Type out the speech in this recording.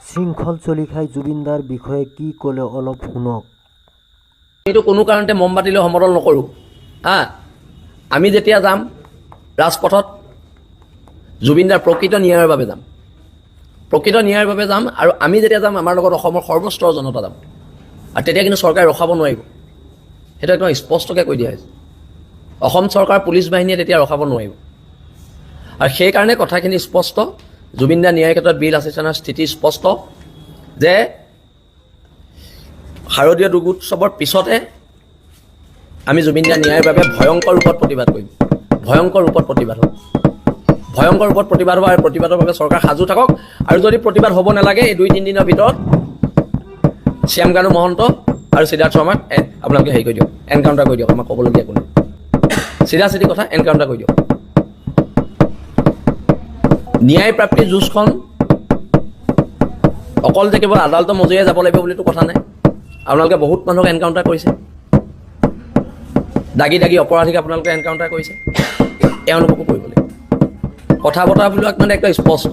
শৃংখল চলিহাই জুবিনদাৰ বিষয়ে কি ক'লে অলপ শুনক। আমিতো কোনো কাৰণতে মমবাতি লৈ সমদল নকৰোঁ। হা, আমি যেতিয়া যাম ৰাজপথত, জুবিনদাৰ প্ৰকৃত ন্যায়ৰ বাবে যাম, প্ৰকৃত ন্যায়ৰ বাবে যাম। আৰু আমি যেতিয়া যাম, আমাৰ লগত অসমৰ সৰ্বস্তৰৰ জনতা যাব। আৰু তেতিয়া কিন্তু চৰকাৰে ৰখাব নোৱাৰিব, সেইটো একদম স্পষ্টকৈ কৈ দিয়া হৈছে। অসম চৰকাৰ, পুলিচ বাহিনীয়ে তেতিয়া ৰখাব নোৱাৰিব। আৰু সেইকাৰণে কথাখিনি স্পষ্ট। জুবিনদাৰ ন্যায়ৰ ক্ষেত্ৰত বীৰ লাচিত সেনাৰ স্থিতি স্পষ্ট যে শাৰদীয় দুৰ্গোৎসৱৰ পিছতে আমি জুবিন দাৰ ন্যায়ৰ বাবে ভয়ংকৰ ৰূপত প্ৰতিবাদ কৰিম। ভয়ংকৰ ৰূপত প্ৰতিবাদ হ'ব, ভয়ংকৰ ৰূপত প্ৰতিবাদ হ'ব। আৰু প্ৰতিবাদৰ বাবে চৰকাৰ সাজু থাকক। আৰু যদি প্ৰতিবাদ হ'ব নালাগে, এই 2-3 দিনৰ ভিতৰত শ্যামকানু মহন্ত আৰু সিদ্ধাৰ্থ শৰ্মাক আপোনালোকে হেৰি কৰি দিয়ক, এনকাউণ্টাৰ কৰি দিয়ক। আমাক ক'বলগীয়া একো নাই, চিধা চিধি কথা, এনকাউণ্টাৰ কৰি দিয়ক। ন্যায় প্ৰাপ্তিৰ যুঁজখন অকল যে কেৱল আদালতৰ মজিয়াৰে যাব লাগিব বুলিতো কথা নাই। আপোনালোকে বহুত মানুহক এনকাউণ্টাৰ কৰিছে, দাগি দাগি অপৰাধীক আপোনালোকে এনকাউণ্টাৰ কৰিছে, এওঁলোককো কৰিব লাগিব। কথা বতৰাবিলাক মানে একদম স্পষ্ট।